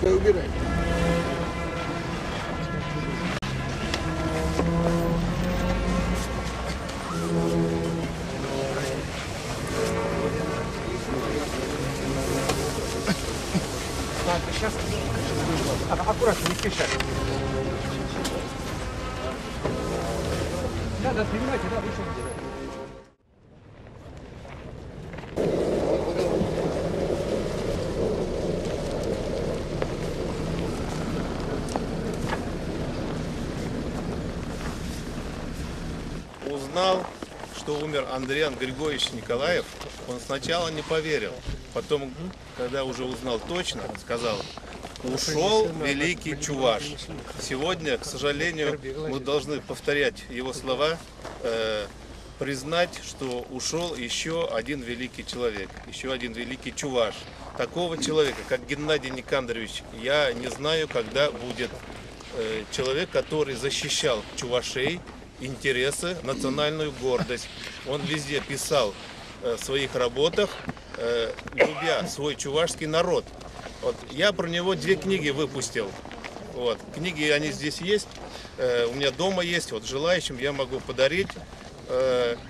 Убирай. Так, сейчас аккуратно, не спеша. Да, да, снимайте, да, вы Узнал, что умер Андриан Григорьевич Николаев, он сначала не поверил. Потом, когда уже узнал точно, сказал, ушел великий чуваш. Сегодня, к сожалению, мы должны повторять его слова, признать, что ушел еще один великий человек, еще один великий чуваш. Такого человека, как Геннадий Никандрович, я не знаю, когда будет человек, который защищал чувашей, интересы, национальную гордость. Он везде писал в своих работах, любя свой чувашский народ. Вот, я про него 2 книги выпустил. Вот, книги, они здесь есть, у меня дома есть, вот, желающим я могу подарить.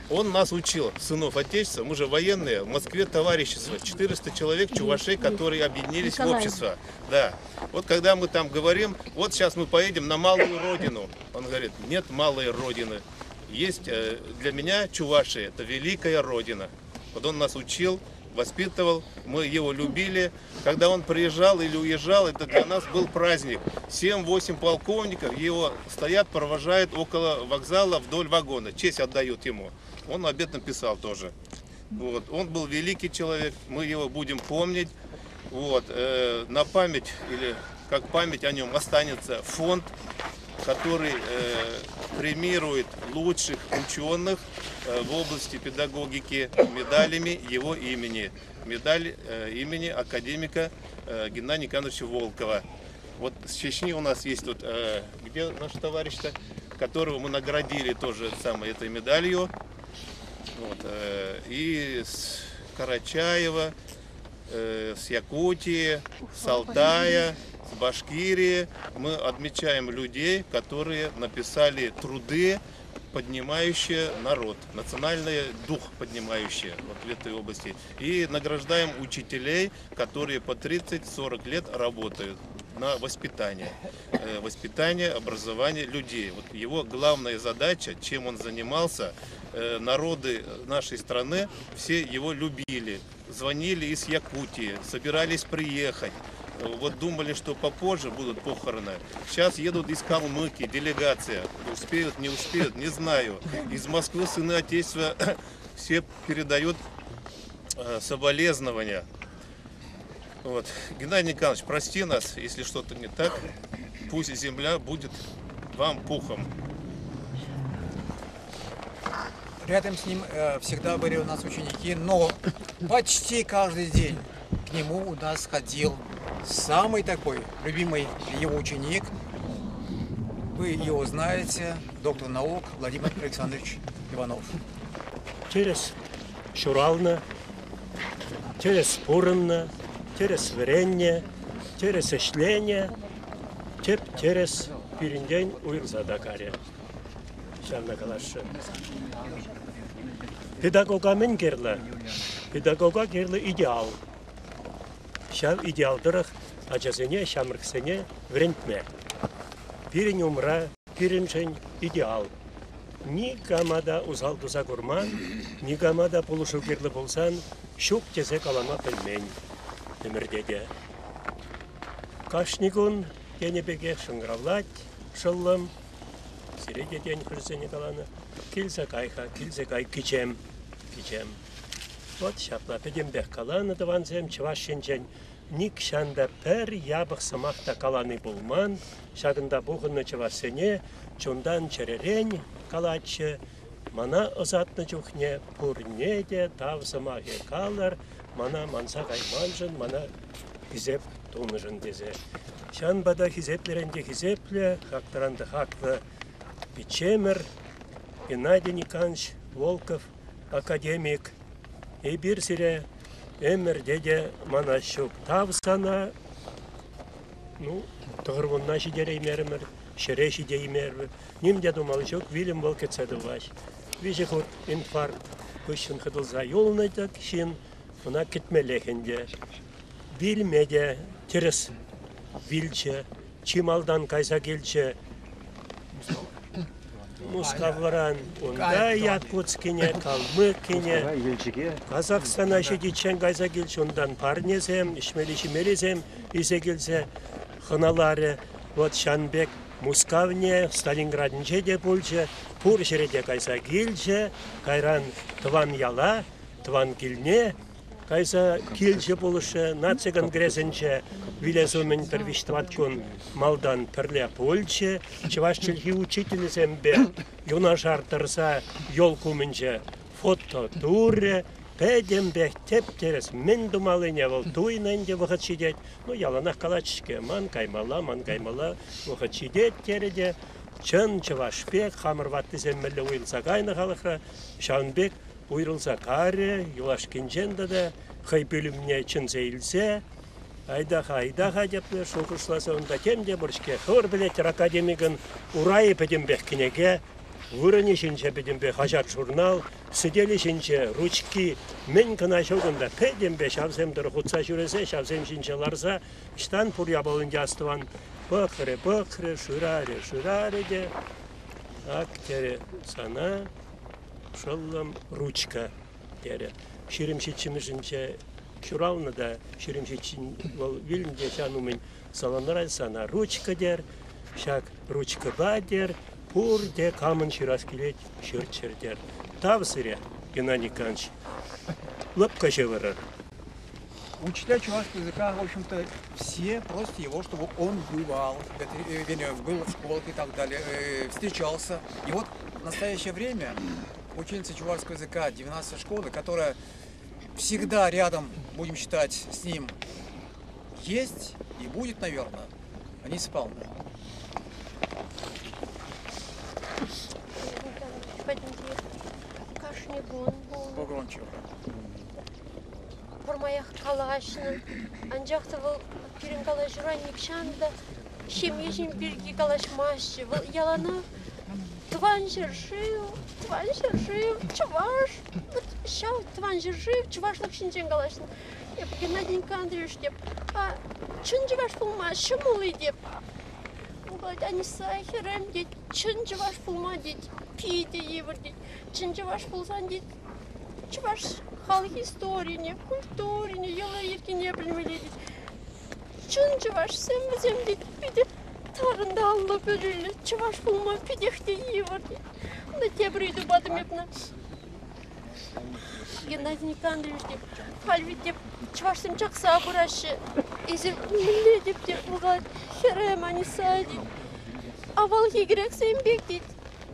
Он нас учил, сынов Отечества, мы же военные, в Москве товарищество, 400 человек, чувашей, которые объединились в общество. Да. Вот когда мы там говорим, вот сейчас мы поедем на малую родину. Он говорит, нет малой родины. Есть для меня чуваши, это великая родина. Вот он нас учил, воспитывал, мы его любили. Когда он приезжал или уезжал, это для нас был праздник. 7-8 полковников его стоят, провожают около вокзала вдоль вагона. Честь отдают ему. Он об этом писал тоже. Вот. Он был великий человек, мы его будем помнить. Вот. На память или как память о нем останется фонд, который премирует лучших ученых в области педагогики медалями его имени. Медаль имени академика Геннадия Никандровича Волкова. Вот с Чечни у нас есть тут, где наш товарищ-то, которого мы наградили тоже самой этой медалью. Вот, и с Карачаева, с Якутии, с Алтая, с Башкирии. Мы отмечаем людей, которые написали труды, поднимающие народ, национальный дух поднимающие вот в этой области. И награждаем учителей, которые по 30-40 лет работают на воспитание. Воспитание, образование людей. Вот его главная задача, чем он занимался, народы нашей страны все его любили. Звонили из Якутии, собирались приехать. Вот думали, что попозже будут похороны. Сейчас едут из Калмыкии, делегация. Успеют, не успеют, не знаю. Из Москвы сыны Отечества все передают соболезнования. Вот. Геннадий Николаевич, прости нас, если что-то не так. Пусть земля будет вам пухом. Рядом с ним всегда были у нас ученики, но почти каждый день к нему у нас ходил самый такой любимый его ученик. Вы его знаете, доктор наук Владимир Александрович Иванов. Через ҫуралнӑ, через пурӑннӑ, через вӗреннӗ, через ӗҫленӗ, тӗп терес пирӗнтен уйрӑлса та карӗ. Ҫавна каласшӑн. Педагога мӗн кирлӗ? Педагога кирлӗ идеал. Ҫав идеал тӑрӑх ачасене, ҫамрӑксене вӗрентме. Пирӗн умра, пирӗншӗн идеал. Никама та усал туса курман, никама та пулӑшу кирлӗ пулсан ҫук тесе калама пӗлмен ӗмӗрте те. Кашни кун тенӗ пекех шӑнкӑравлать шӑллӑм. Сире те тен хӗрсене каланӑ. Килсе кай-ха, килсе кай, кичем, кичем. Вот ҫапла пӗтӗмпех каланӑ тӑвансем чӑваш ҫинчен нихҫан та пӗр япӑх сӑмах та калани пулман. Ҫакӑнта пухӑннӑ чӑвашсене чунтан чӗререн калатчӗ. Мана ӑсатнӑ чухне пурне те тав сӑмахӗ калӑр, мана манса кайманшӑн, мана хисеп тунӑшӑн тесе. Ҫавӑнпа та хисеплӗрен те хисеплӗ, хаклӑран та хаклӑ пиччемӗр Геннадий Николаевич Волков академик. Эпир сире ӗмӗрте те манас ҫук. Тав сана. Ну, тӑхӑрвунна ҫитереймерӗмӗр, ҫӗре ҫитеймерӗмӗр. Ним те тумалли ҫук, вилӗм вӑл кӗтсе тӑвасть. Виҫӗ хут инфаркт хыҫҫӑн хӑтӑлса юлнӑ тӑк ҫын ӑна кӗтмеллех ӗнтӗ. Вилме те тӗрӗс вилчӗ. Чи малтан кайса килчӗ Мускавран унта Якутскине, Калмыкине, Казахстана ҫитиччен кайса килчӗ. Унтан парнесем, ӗҫмелли-ҫимеллисем илсе килсе хӑналарӗ. Вот ҫавӑн пек Мускавне, Сталинградӗнче те пулчӗ, пур ҫӗре те кайса килчӗ. Кайран тӑван яла, тӑван килне кайса килчӗ пулӑшрӗ. Наци конгресӗнче вилес умӗн пӗр виҫ-тӑват кун малтан пӗрле пулчӗ. Чӑваш чӗлхи учителӗсемпе юнашар тӑрса елка умӗнче фото турӗ. Пӗтӗмпех тӗп-тӗрӗс мӗн тумаллине вӑл туйнӑ ӗнтӗ вӑхӑт ҫитет. Ну, яланах калатчӗ-ҫке, ман каймалла, ман каймалла, вӑхӑт ҫитет терӗ те чӑн чӑваш пек хамӑр ваттисем мӗнле уйрӑлса кайнӑ халӑхра, ҫавӑн пек уйрӑлса карӗ, юлашкинчен тата хӑй пӳлӗмне чӗнсе илсе айта-ха, айта-ха тепле шухӑшласа унта тем те пур-ҫке. Хӑвӑр пӗлетӗр, академикӑн урайӗ пӗтӗмпех кӗнеке, вырӑнӗ ҫинче пӗтӗмпе хаҫат-журнал, сӗтелӗ ҫинче ручки, мӗн кӑна ҫук унта, пӗтӗмпе ҫавсем тӑрӑх утса ҫӳресе, ҫавсем ҫинче ларса, ӑҫтан пур япалинче астӑван пӑхрӗ, пӑхрӗ, шырарӗ, шырарӗ те, ак терӗ сана шӑллӑм ручка терӗ. 27-мӗшӗнче ҫуралнӑ та 27 вӑл вилнӗ те ҫан умӗн саламларать сана ручка тер, ҫак ручкӑпа тер, пурте камӑн ҫырас килет ҫырччӑр тер. Тав сире, Геннадий Николаевич. Лӑпкӑ ҫывӑрӑр. Учителя чувашского языка, в общем-то, все просят его, чтобы он бывал, вернее, был в школах и так далее, встречался. И вот в настоящее время ученица чувашского языка 12 школы, которая всегда рядом, будем считать, с ним есть и будет, наверное, Анисия Павловна. Кашни кун пулнӑ. Погромче. Пӗрмаях калаҫнӑ. Анчах та вӑл пирӗн калаҫура нихҫан та ҫемье пирки калаҫмастчӗ. Вӑл яланах тӑван ҫӗршыв, тӑван ҫӗршыв, чӑваш. Вот ҫав тӑван ҫӗршыв, чӑвашлӑх ҫинчен калаҫнӑ. Эп Геннадий Никандрович теп, а чӑн чӑваш пулма ҫӑмӑл-и теп. Вӑл Аниса хӗрӗм тет, чӑн чӑваш пулма тет, питӗ йывӑр тет. Чӑн чӑваш пулсан тет, чӑваш халӑх историне, культурине, йӑла-йӗркине пӗлмелле тет. Чӑн чӑвашсем вӗсем тет, питӗ тарӑн та аллӑ пӗлӳллӗ. Чӑваш пулма питех те йывӑр тет. Ӑна тепӗр ыйту патӑм эп ӑна. Геннадий Никандрович теп, халь ведь теп, чӑвашсем чакса пыраҫҫӗ. Эсир мӗнле теп те пулать, хӗрӗм Аниса тет. Авалхи грексем пек тет.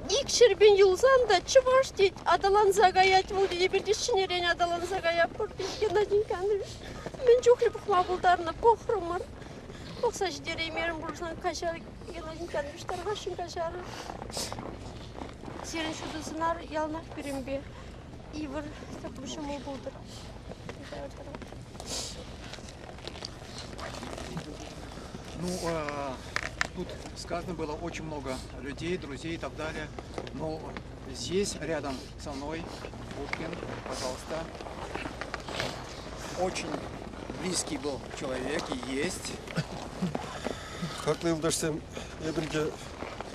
Ик ҫӗрпен юлсан та чӑваш тет, аталанса каять вӑл тет, эпир те ҫӗнӗрен аталанса каятпӑр тет Геннадий Никандрович. Мӗн чухлӗ пӑхма пултарнӑ, пӑхрӑмӑр. Пӑхса ҫитереймерӗм пулсан каҫар, Геннадий Никандрович, тархасшӑн каҫарӑр. Сирӗн ҫутӑ сӑнар яланах пирӗнпе. Йывӑр тӑпру ҫӑмӑл пултӑр. Ну, тут сказано было очень много людей, друзей и так далее. Но здесь рядом со мной Пушкин, пожалуйста. Очень близкий был человек и есть. Хаклӑ юлташсем, эпир те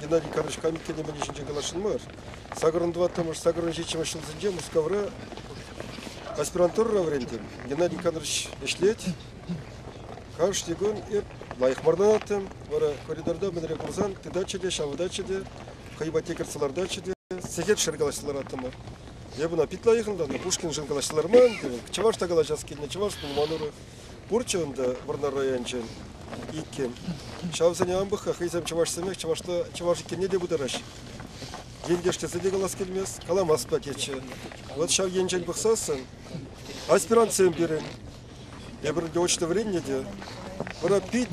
Геннадий Карлович Каменкин мӗн ҫинчен каласшӑн мар. Сакӑрӑн тӑваттӑмӗш, сакӑрӑн ҫиччӗмӗш ҫулсенче Мускавра аспирантурӑра вӗрентӗм. Геннадий Никандрович ӗҫлет. Кашни кун эп лайӑх марланаттӑм. Вара коридорта мӗнре курсан тытатчӗ те, ҫавӑтатчӗ те, хӑй патне кӗртсе лартатчӗ те, сехетшер калаҫса лараттӑмӑр. Эп ӑна пит лайӑх ӑнланнӑ, Пушкиншӑн калаҫса ларман, чӑваш та калаҫас килнӗ, чӑваш пулман урӑх. Пурччӗ унта Вӑрнар районӗнчен иккӗн. Ҫавсене ан пӑх-ха, хӑйсем чӑвашсемех, чӑвашла чӑваш иккенне те пытараҫҫӗ. Ентеш тесе те калас килмест, каламастпа тетчӗ. Вот ҫав енчен пӑхсассӑн аспирантсем пирӗн. Эпир ӗнтӗ очно вӗреннӗ те. Вара пит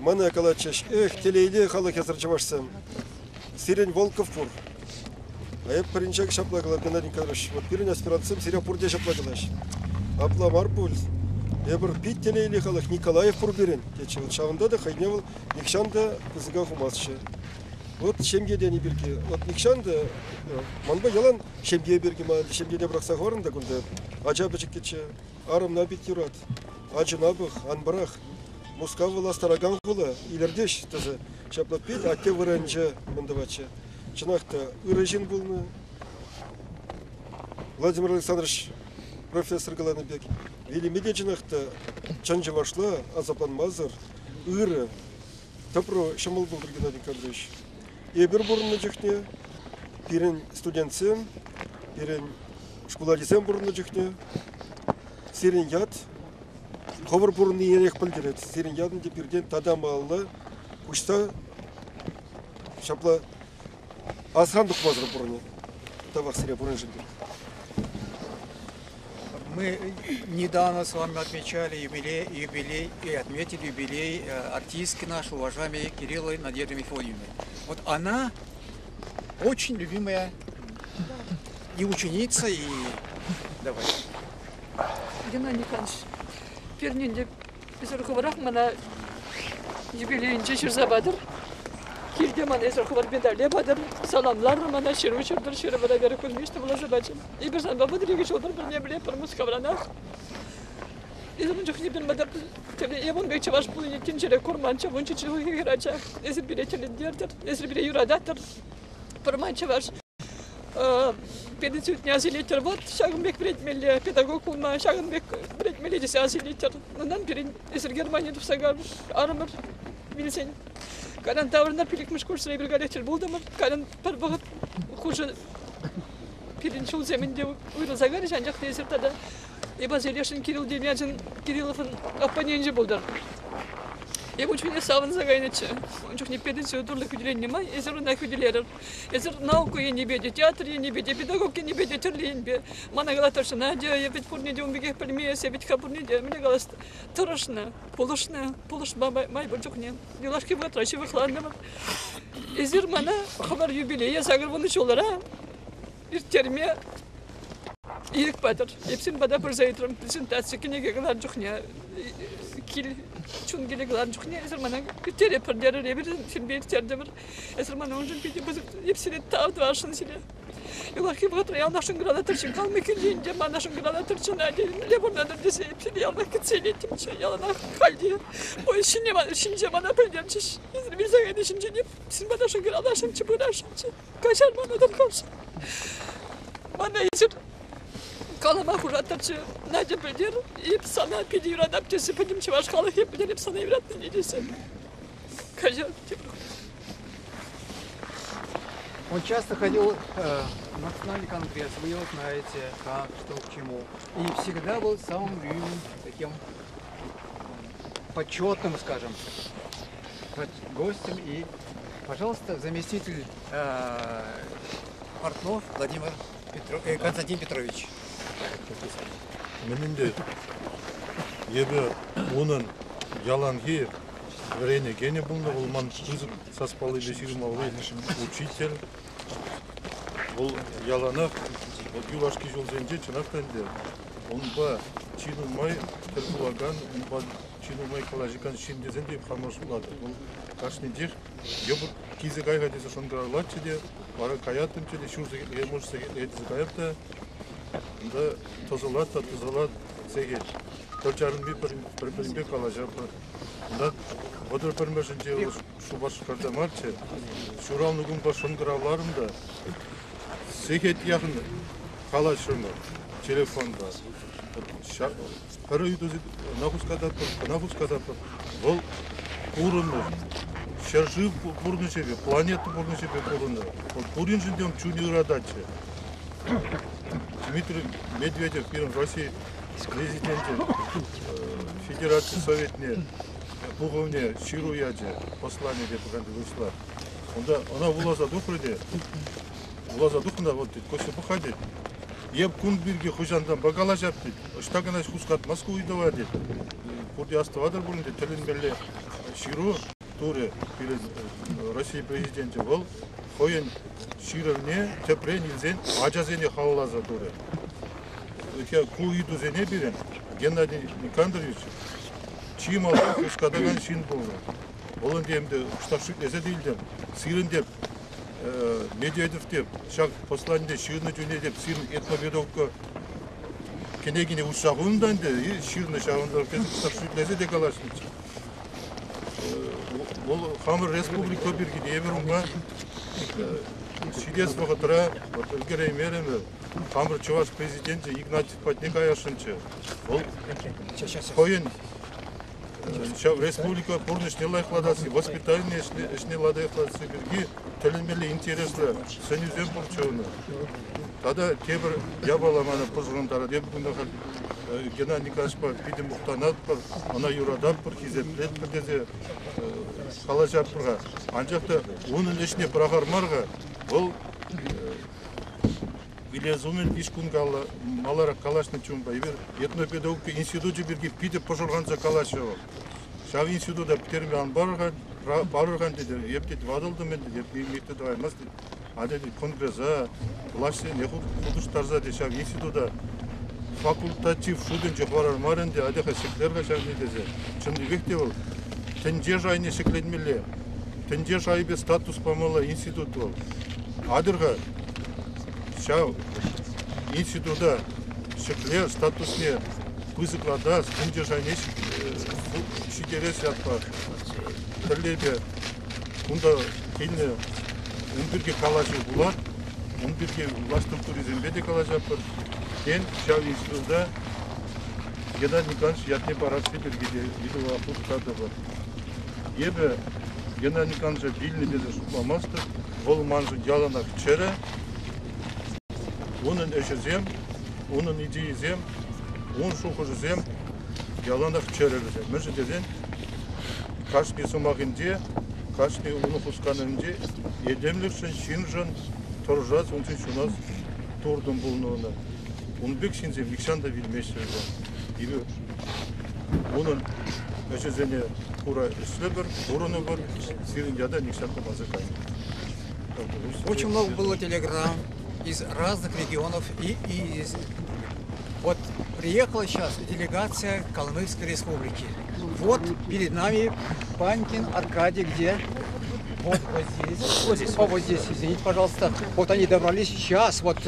мана калатчӗҫ, эх, телейлӗ халӑх эсӗр чӑвашсем. Сирӗн Волков пур. А эп пӗринче ҫапла калать Геннадий Николаевич, вот пирӗн аспирантсем сире пурте ҫапла калаҫ. Апла мар пуль. Эпир пит телейлӗ халӑх, Николаев пур пирӗн, тетчӗ. Вот ҫавӑнта та хӑйне вӑл нихҫан та пысӑка хумастчӗ. Вот ҫемье тени пирки. Вот нихҫан та манпа ялан ҫемье пирки ман ҫемьене пӑрахса хӑварнӑ та кунта. Ача пӗчӗккӗччӗ. Арӑмна пит юрат. Ачуна пӑх, ан пӑрах. Мускав вӑл астаракан хула, илӗртеҫ тесе. Ҫапла пит атте вырӑнчӗ мӗн тӑватчӗ. Чӑнах та ырӑ ҫын пулнӑ. Владимир Александрович профессор каланӑ пек, вилӗме те чӑнах та чӑн чӑвашла асапланмасӑр ырӑ, тӑпру ҫӑмӑл пултӑр, Геннадий Никандрович. Эпир пурӑннӑ чухне пирӗн студентсем, пирӗн шкул ачисем пурӑннӑ чухне сирӗн ят хӑвӑр пурӑннинех пӗлтерет. Сирӗн ят ӗнтӗ пиртен тата малалла куҫса ҫапла асран тухмасӑр пурӑнӗ. Тавах сире пуриншӗн те. Мы недавно с вами отмечали юбилей, юбилей и отметили юбилей артистки нашей, уважаемой Кириллы Надежды Мефодьевны. Вот она очень любимая и ученица, и... Давай. Геннадий Николаевич, пирӗн те эсир хӑвӑрах мана юбилейӗнче ҫырса патӑр. Килте мана эсир хӑвӑр медале патӑр, саламларӑр мана, ҫыру ҫыртӑр, ҫырӑвӑра Вера Кузьминична вуласа пачӗ. Эпир санпа 32 ҫул пӗр-пӗрне пӗлетпӗр Мускавранах. Эсир ун чухне пирӗн пата эп ун пек чӑваш пулнине тӗнчере курманччӗ, 17 ҫулхи хӗрача. Эсир пире тӗлӗнтертӗр, эсир пире юрататӑр. Пӗрмай чӑваш пединститутне аса илеттӗр. Вот ҫакӑн пек вӗрентмелле, педагог пулма ҫакӑн пек вӗрентмелле тесе аса илеттӗр. Унтан пирӗн эсир Германие тухса арӑмӑр вилсен. Кайран таврӑннӑ пиллӗкмӗш курсра эпир каллех тӗл пултӑмӑр. Кайран пӗр вӑхӑт хушӑ пирӗн ҫулсем ӗнтӗ уйрӑлса кайрӗҫ, анчах та эсир тата эп аса илесшӗн Кирилл Демьянчӑн Кирилловӑн оппоненчӗ пултӑр. Эп ун чухне савӑнса кайнӑччӗ. Ун чухне пединститут урлӑ хӳтӗленнӗ май эсир ӑна хӳтӗлерӗр. Эсир наука енӗпе те, театр енӗпе те, педагог енӗпе те тӗрлӗ енпе. Мана калаттӑрччӗ, Надя, эп вӗт пурне те ун пекех пӗлмес, эп вӗт-ха пурне те, мӗнле калас, тӑрӑшнӑ, пулӑшнӑ, пулӑшма май пур чухне. Юлашки вӑхӑтра ҫывӑхлантӑмӑр. Эсир мана хӑвӑр юбилее 80 ҫулра ирттерме ирӗк патӑр. Эп сирӗн пата пырса ыйтрӑм презентаци кӗнеке кӑларнӑ чухне, кил, чун киле кӑларнӑ чухне эсир мана ирттеретпӗр терӗр, эпир сирӗнпе ирттертӗмӗр. Эсир мана уншӑн питӗ пысӑк, эп сире тав тӑвасшӑн сире. Юлашки вӑхӑтра яланах шӑнкӑравлаттӑрччӗ, калма кирлӗ ӗнтӗ, мана шӑнкӑравлаттӑрччӗ, Надя, мӗнле пурӑнатӑр тесе эп сире яланах кӗтсе илеттӗмччӗ, яланах халь те ой, ҫине, ҫинче мана пӗлтерчӗҫ. Эсир вилсе кайни ҫинчен эп сирӗн пата шӑнкӑравласшӑнччӗ, пырасшӑнччӗ. Каҫар мана тархасшӑн. Мана эсир калама хушаттӑрччӗ, Надя, пӗлтер, эп сана питӗ юратап тесе пӗтӗм чӑваш халӑхӗ пӗлтер, эп сана юратнине тесе. Каҫар тепӗр Он часто ходил в Национальный конгресс, вы его знаете, как, что, к чему. И всегда был самым любимым таким почетным, скажем, гостем. И, пожалуйста, заместитель Портнов Владимир Петро, Константин Петрович. Мӗн ӗнтӗ эпӗ унӑн яланхи вӗренекенӗ пулнӑ, вӑл ман пысӑк саспаллипе ҫырмалли учитель. Вӑл яланах вот юлашки ҫулсенче чӑнах та ӗнтӗ унпа чи нумай тӗл пулакан, унпа чи нумай калаҫакан ҫын тесен те хамӑр шутлатӑп. Вӑл кашнинчех йӑпӑрт килсе кай-ха тесе шӑнкӑравлатчӗ те, вара каяттӑмччӗ те ҫур сехетлӗхе, мӑш сехетлӗхе тесе каяп та, унта тӑсӑлать та тӑсӑлать сехет. Пӗр чарӑнми пӗр-пӗринпе калаҫатпӑр. Унта 31-мӗшӗнче Шупашкарта марччӗ, ҫуралнӑ кунпа шӑнкӑравларӑм та сехет яхӑн калаҫрӑмӑр телефонпа. Пӗр ыйту ӑна хускататпӑр, кӑна хускататпӑр. Вӑл пурӑннӑ, ҫӗршыв пурнӑҫӗпе, планета пурнӑҫӗпе пурӑннӑ. Вӑл пуриншӗн те чунӗ ырататчӗ. Дмитрий Медведев пирӗн Россия президенчӗ Федераци Советне пухӑвне ҫыру ячӗ, послание те пӑханчӗ вырӑсла. Унта ӑна вуласа тухрӗ те, вуласа тухнӑ та вот тет, Костя пӑхать тет, эп кун пирки хӑҫантанпа калаҫап тет, ӑҫта кӑна хускатмасть ку ыйтӑва тет. Пурте астӑватӑр пулин те тӗлӗнмелле ҫыру турӗ пирӗн Россия президенчӗ. Вӑл хӑйӗн ҫырӑвне тӗпрен илсен ачасене халалласа турӗ. Ку ыйтусене пирӗн Геннадий Никандрович чи малтан хускатакан ҫын пулнӑ. Вӑл ӗнтӗ ӗнтӗ кӑштах шӳтлесе те илтӗм. Сирӗн те Медведев те ҫак послание ҫырнӑ чухне те сирӗн этнопедагогика кӗнекине уҫса хунӑ та ӗнтӗ ҫырнӑ ҫавӑнта кӑштах шӳтлесе те калаҫнӑччӗ. Вӑл хамӑр республика пирки те эпир унпа ҫитес вӑхӑтра вот ӗлкӗреймерӗмӗр. Хамӑр чӑваш президенчӗ Игнатьев патне каясшӑнччӗ. Вӑл хӑйӗн ҫав республика пурнӑҫне лайӑхлатасси, воспитани ӗҫне лайӑхлатасси пирки тӗлӗнмелле интереслӗ сӗнӳсем пурччӗ унӑн. Тата тепӗр япала мана пӑшӑрхантарать. Эпӗ кунта халь Геннадий Николаевичпа питӗ мухтанатпӑр, ӑна юрататпӑр, хисеплетпӗр тесе калаҫатпӑр-ха. Анчах та унӑн ӗҫне пӑрахар мар-ха. Вӑл вилес умӗн виҫ кун маларах калаҫнӑччӗ унпа. Эпир этнопедагогика институчӗ пирки питӗ пӑшӑрханса калаҫрӗ вӑл. Ҫав института пӗтерме ан парӑр-ха тетӗр. Эп тет ватӑлтӑм ӗнтӗ, эп нимех те тӑваймасть тет. Атя тет конгреса, влаҫсене хутӑштарса тет ҫав института факультатив шутӗнче хӑварар мар ӗнтӗ, атя-ха ҫӗклер-ха ҫавне тесе. Чӑннипех те вӑл тӗнче шайне ҫӗкленмелле. Тӗнче шайӗпе статус памалла институт вӑл. Атьӑр-ха ҫав института ҫӗкле статусне пысӑклатас, тӗнче шайне ҫитерес ятпа тӗллевпе кунта килнӗ ун пирки калаҫу пулать, ун пирки влаҫ структурисемпе те калаҫатпӑр. Тен, ҫав института Геннадий Николаевич ятне парасси пирки те ыйтӑва хускатӑпӑр. Эпӗ Геннадий Николаевича вилнӗ тесе шутламастӑп. Вӑл маншӑн яланах чӗрӗ. Унӑн ӗҫӗсем, унӑн идейисем, ун шухӑшӗсем яланах чӗрӗ вӗсем. Мӗншӗн тесен кашни сӑмахӗнче, кашни унӑн хусканӑвӗнче этемлӗхшӗн, ҫыншӑн тӑрӑшас, уншӑн ҫунас туртӑм пулнӑ ӑна. Ун пек ҫынсем нихҫан та вилмеҫҫӗ вӗсем. Эпир унӑн ӗҫӗсене кура ӗҫлӗпӗр, пурӑнӑпӑр, сирӗн ята нихҫан та манса каймӗ. Очень много было телеграмм из разных регионов и из... Вот приехала сейчас делегация Калмыцкой республики. Вот перед нами Панькин Аркадий, где? Вот, вот здесь. Вот здесь. О, вот здесь, извините, пожалуйста. Вот они добрались сейчас, вот,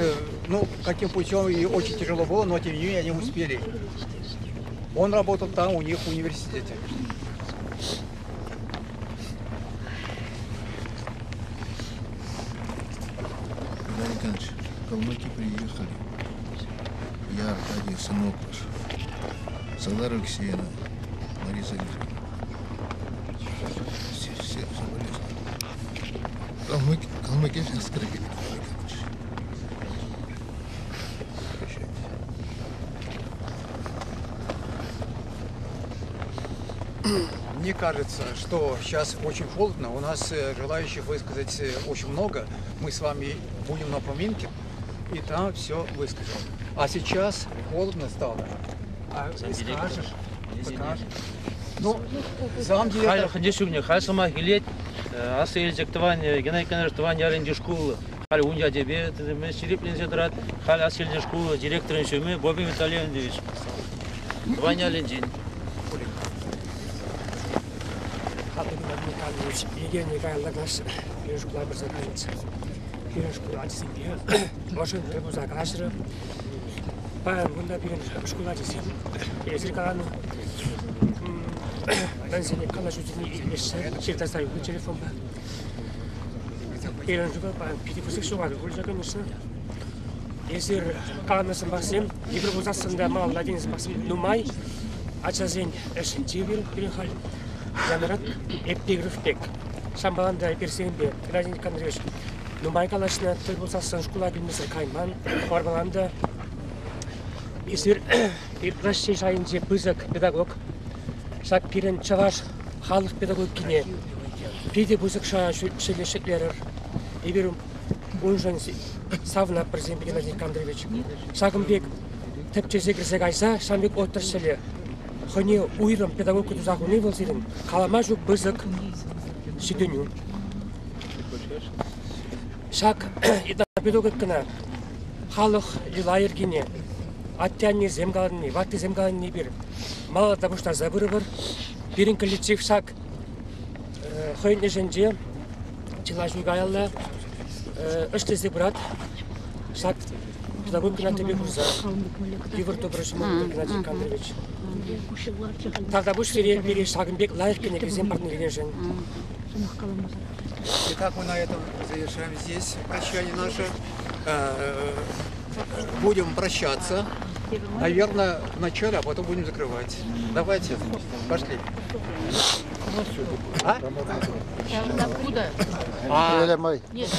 ну, каким путем, и очень тяжело было, но тем не менее они успели. Он работал там у них в университете. Геннадий Николаевич, калмыки приехали. Я, Аркадий, сынок ваш. Салар Алексеевна, Мария Зализовна. Все, все соболезную. Калмыки, калмыки сейчас Николай Николаевич. Прощайте. Мне кажется, что сейчас очень холодно. У нас желающих высказать очень много. Мы с вами будем на поминке, и там все выскажем. А сейчас холодно стало. А скажешь, скажешь. Ну, замдиректор. Халь хӗнде халь сӑмах илет. Аслӑ Елчӗк тӑван Геннадий Николаевич тӑван ялӗнчи шкул халь ун ячӗпе ҫирӗпленсе тӑрать. Халь Аслӑ Елчӗк шкул директорӗн ҫумӗ Бобби Виталий Леонидович. Тӑван ялӗнчен. Хаклӑ Геннадий Николаевич, Евгений каялла калаҫ, пирӗн шкула пырса кайнӑччӗ. Пирӗн шкул ачисемпе ӑшӑ тӗл пулса калаҫрӗ. Паян кунта пирӗн шкул ачисем эсир каланӑ мӗнсене калаҫусене илмеҫҫӗ, ҫыртарса юлнӑ телефонпа. Пирӗн шкул паян питӗ пысӑк ҫухату пулчӗ, конечно. Эсир каланӑ сӑмахсем йывӑр пулсассӑн та малалла тенӗ сӑмахсем нумай. Ачасен ӗҫӗнче пирӗн халь янӑрать эпиграф пек. Ҫавӑнпа та эпир сирӗнпе, Геннадий Никандрович, нумай калаҫнӑ, тӗл пулсассӑн шкула килмесӗр кайман, хӑвармалан та. Эсир Раҫҫей шайӗнче пысӑк педагог. Ҫак пирӗн чӑваш халӑх педагогикине питӗ пысӑк шая ҫӗклерӗр. Эпир уншӑн савӑнатпӑр сирӗнпе, Геннадий Никандрович. Ҫакӑн пек тӗпчесе кӗрсе кайса ҫавӑн пек отрасле хӑйне уйрӑм педагогика туса хуни вӑл сирӗн калама ҫук пысӑк ҫитӗнӳ. Ҫак педагогикӑна халӑх йӑла-йӗркине, Атте-аннесем калани, ваттисем калани эпир малалла та пуҫтарса пырӑпӑр. Пирӗн коллектив ҫак хӑйӗн ӗҫӗнче чылай ҫул каялла ӗҫлесе пырать. Ҫак педагогикӑна тӗпе хурса йывӑр тупрӗ Ҫимун Геннадий Никандрович. Тавтапуҫ сире пире ҫакӑн пек лайӑх кӗнекесем парнеленӗшӗн. Итак, мы на этом завершаем здесь прощание наше. Будем прощаться. Наверное, вначале, а потом будем закрывать. Давайте, пошли. А? Откуда? А. Нет.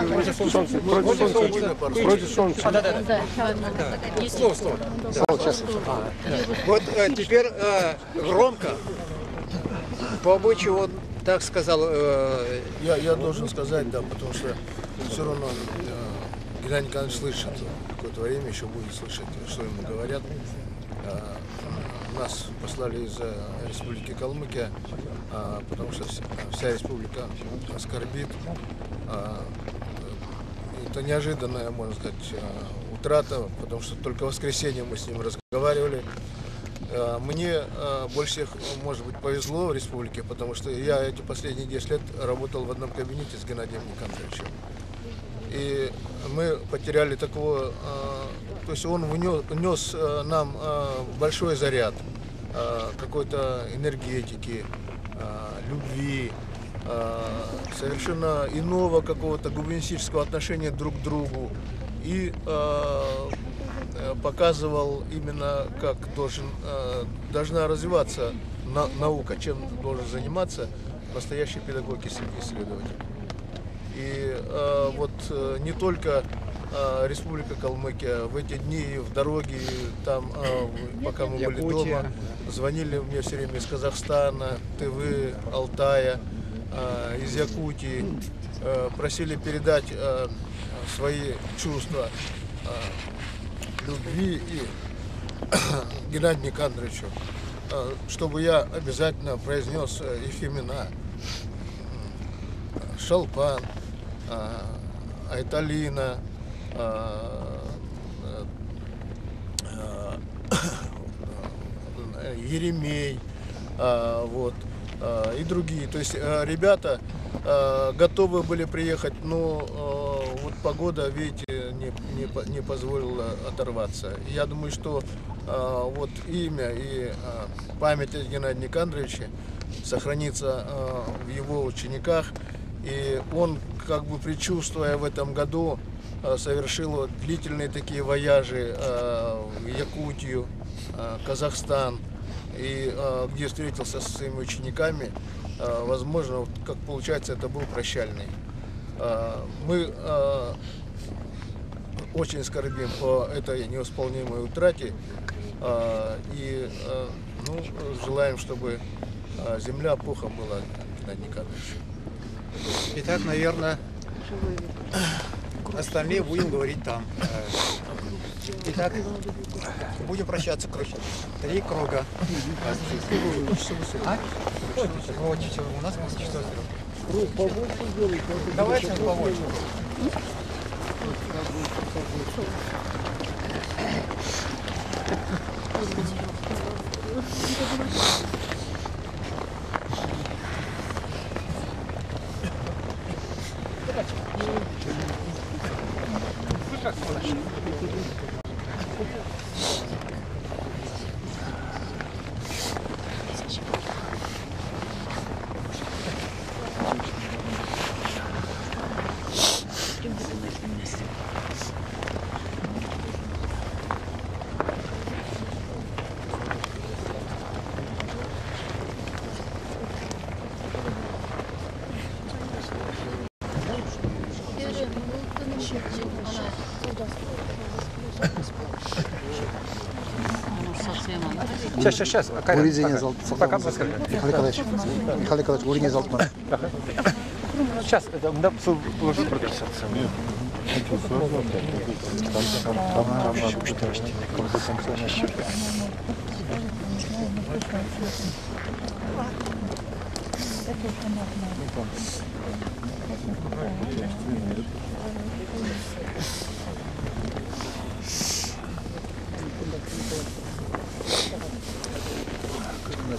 Против солнца. Против солнца. Против солнца. А, да, да, да. Слово, слово. Сейчас. Вот теперь громко. По обычаю он так сказал. Я должен сказать, да, потому что все равно Геннадий Николаевич слышит. Какое-то время еще будет слышать, что ему говорят. Нас послали из Республики Калмыкия, потому что вся республика скорбит. Это неожиданная, можно сказать, утрата, потому что только в воскресенье мы с ним разговаривали. Мне больше всех, может быть, повезло в республике, потому что я эти последние 10 лет работал в одном кабинете с Геннадием Никандровичем. И мы потеряли такого, то есть он внес нам большой заряд какой-то энергетики, любви, совершенно иного какого-то гуманистического отношения друг к другу. И показывал именно, как должна развиваться наука, чем должен заниматься настоящий педагог и исследователь. И вот не только Республика Калмыкия, в эти дни в дороге, там, пока мы были дома, звонили мне все время из Казахстана, Тывы, Алтая, из Якутии, просили передать свои чувства любви и Геннадию Никандровичу, чтобы я обязательно произнес их имена. Шалпан, Айталина, Еремей, вот, и другие. То есть ребята готовы были приехать, но вот погода, видите, не позволила оторваться. Я думаю, что вот имя и память о Геннадии Никандровиче сохранится в его учениках. И он, как бы предчувствуя в этом году, совершил вот длительные такие вояжи в Якутию, Казахстан, и где встретился со своими учениками. Возможно, вот, как получается, это был прощальный. Мы очень скорбим по этой невосполнимой утрате и ну, желаем, чтобы земля пухом была Геннадию Никандровичу. Итак, наверное, остальные будем говорить там. Итак, будем прощаться. Короче, 3 круга. А? Вот, у нас часов. Давайте побольше. Сейчас, сейчас, сейчас. Михаил Николаевич, Михаил Николаевич, Урине Залтман. Сейчас, это да, положить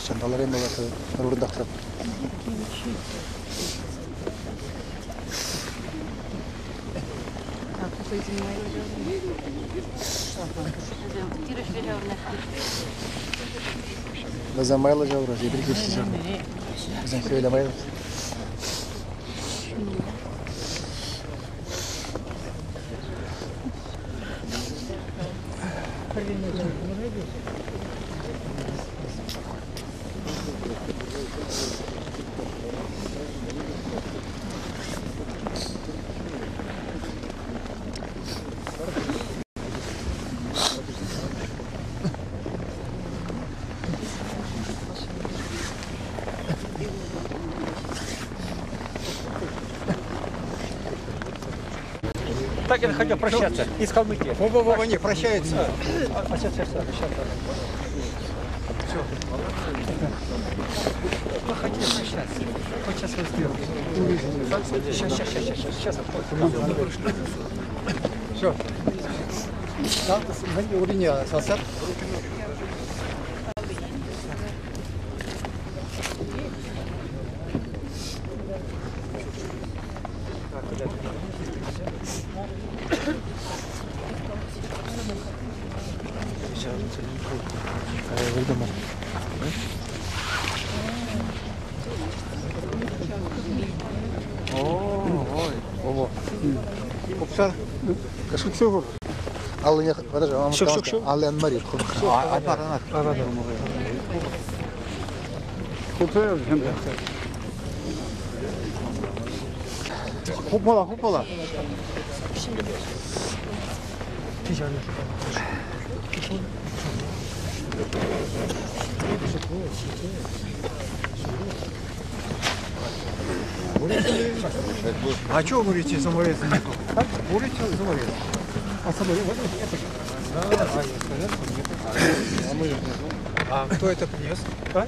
Чанталарем вырӑнтах тӑрать. Вӗсем майлӑ ҫавӑраҫҫӗ, эпир хирӗҫ ҫавӑрнӑ. Вӗсем хӗвеле майлӑ. Так я хотел прощаться. Из Калмыкии. Во-во-во, не, прощаются. А сейчас, сейчас, сейчас. Все. Мы хотели прощаться. Вот сейчас вот сделаем. Сейчас, сейчас, сейчас, сейчас, сейчас. Все. Урине сосад. Алле, подожди, Алле Анмари. Хупала, хупала. А что говорите, самолет нету? Говорите, самолет. А самолет, вот это же. А кто это принес? А?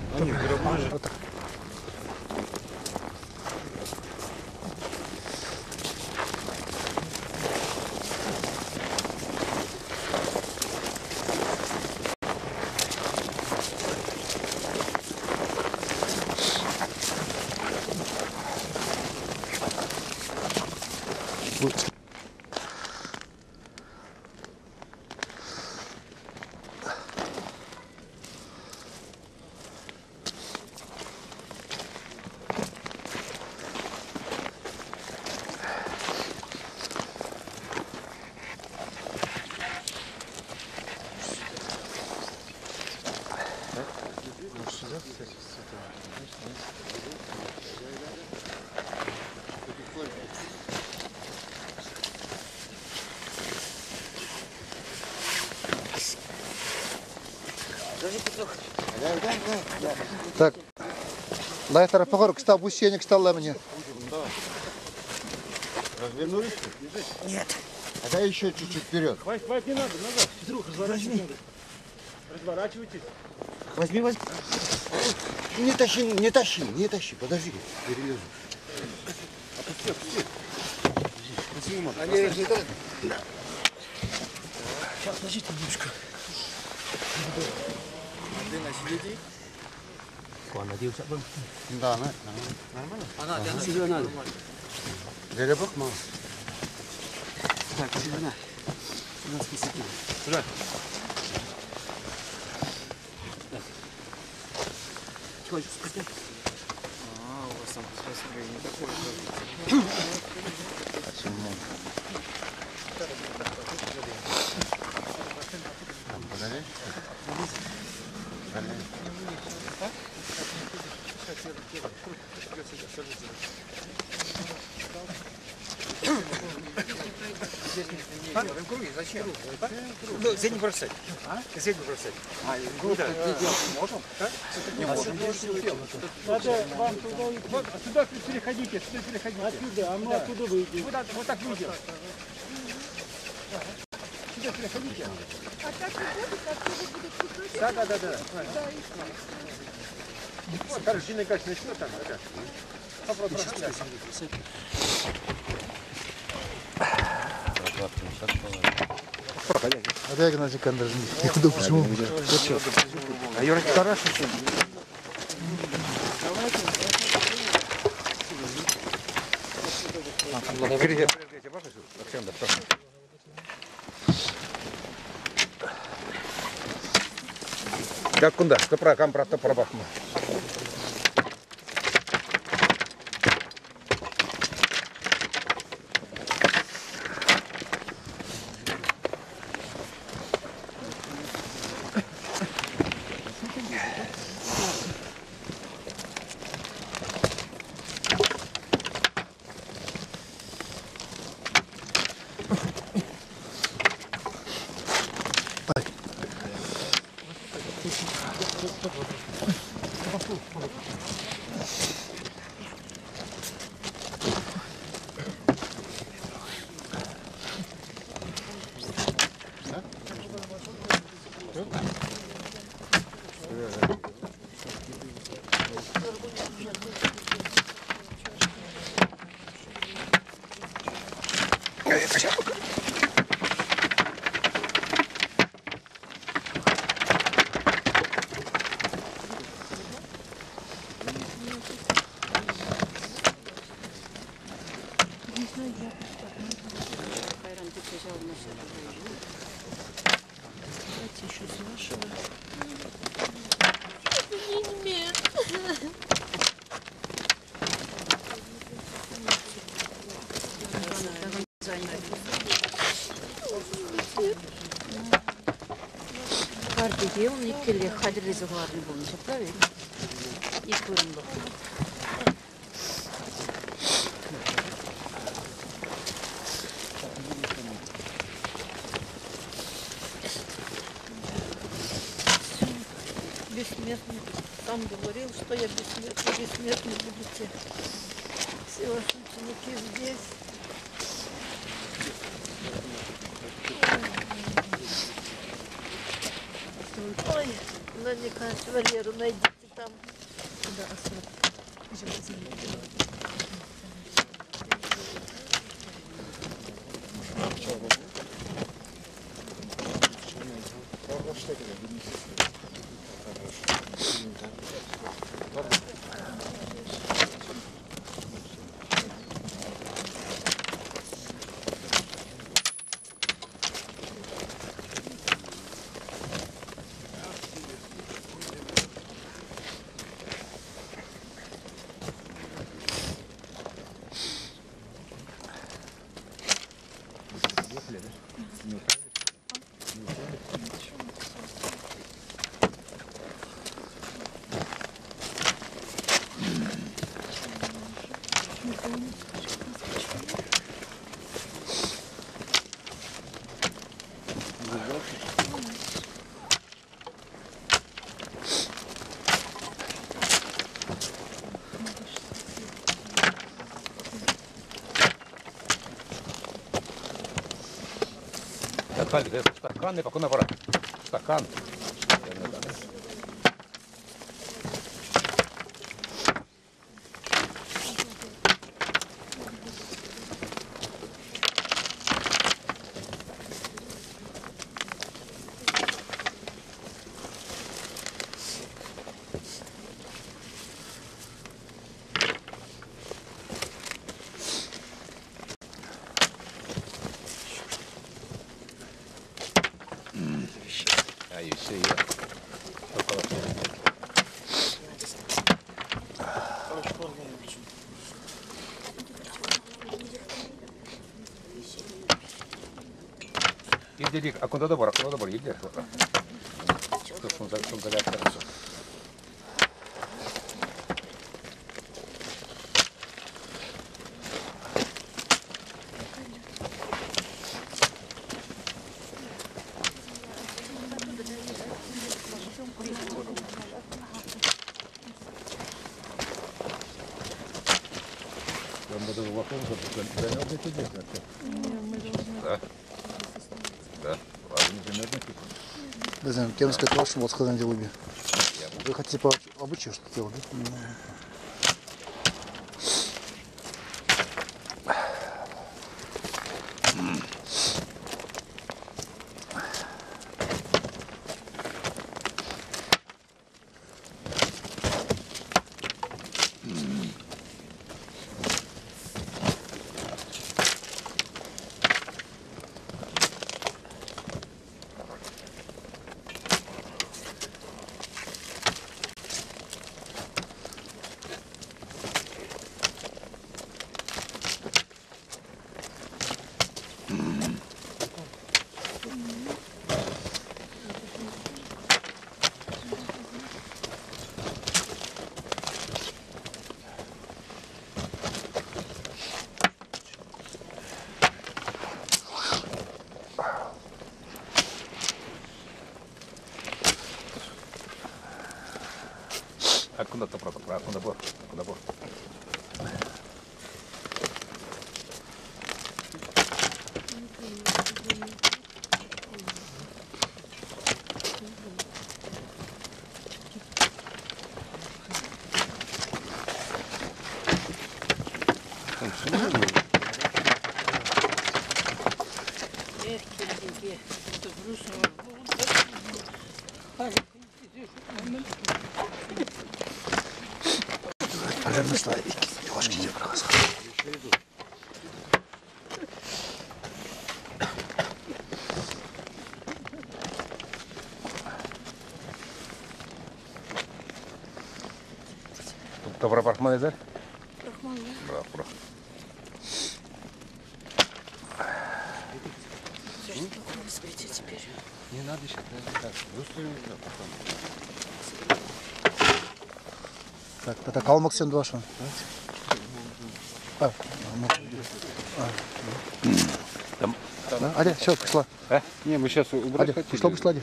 Так, Лайтер похор, кстати, бусеник стал мне. Развернулись? Нет. А дай еще чуть-чуть вперед. Хватит, хватит, не надо, назад. Физрук, разворачивайтесь. Разворачивайтесь. Возьми, возьми. Не тащи, не тащи, не тащи. Подожди, перелезу. Опусти, опусти. Сейчас, подождите немножко. Да, нормально. Нормально? Для мало. Так, на. У нас Сюда. А, у вас там не такое. Там подали? Зачем? Ну, здесь не бросать. Здесь не бросать. А, да. Можем? Не можем. Надо вам туда, вот, сюда переходите, сюда переходите. Отсюда, а мы оттуда выйдем. Вот, вот так выйдем. Сюда переходите. А так и будет, оттуда будут кусочки? Да, да, да, да. Вот, короче, Дина Николаевич начнет там. Попробуй. Сейчас. Опять Геннадий Кондратьевич, я думаю, почему? А Юра, хорошо. Как кунда? Топра, кам про топра бахма. Картиге он иккеле хадерлезе хӑварнӑ пулнӑ, ҫапла ведь? Ик вырӑнлӑ. Бессмертный. Сам говорил, что я бессмертный, бессмертный будете. Все ваши ученики здесь. Ой, Геннадий Николаевич, Валеру найдите там. Стакан, какой аппарат? Стакан. Акунда да бар, акунда да бар, елдер. Да. Не знаю, кем сказать вашему вот сказать делуби. Вы хотите по обычаю что делать, да? пор, кунта пор. Тӑпра пӑрахман эсӗ? Пӑрахман, Пӑрах, пӑрах. теперь. Не надо сейчас, так, выставим потом. Так, тата калмӑксем тӑвасшӑн. А, Там. Адя, все, пошла. А? Не, мы сейчас убрать Адя, хотели. пошла, пошла, Адя.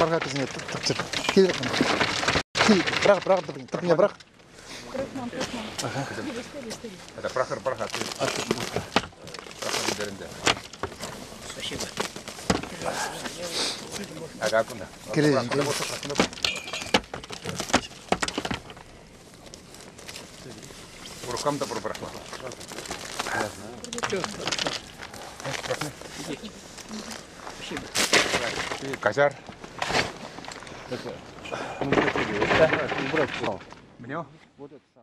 Парға кізіне тып тып. Кел, кел, бірақ, бірақ, тып, тып, бірақ. Ага. Это прахар, прахар. Прахар üzerinde. Спасибо. Ага, кунда. Келе, келе. Рукам да пробрахла. Спасибо. Козяр. Убрать. Мне? Вот это.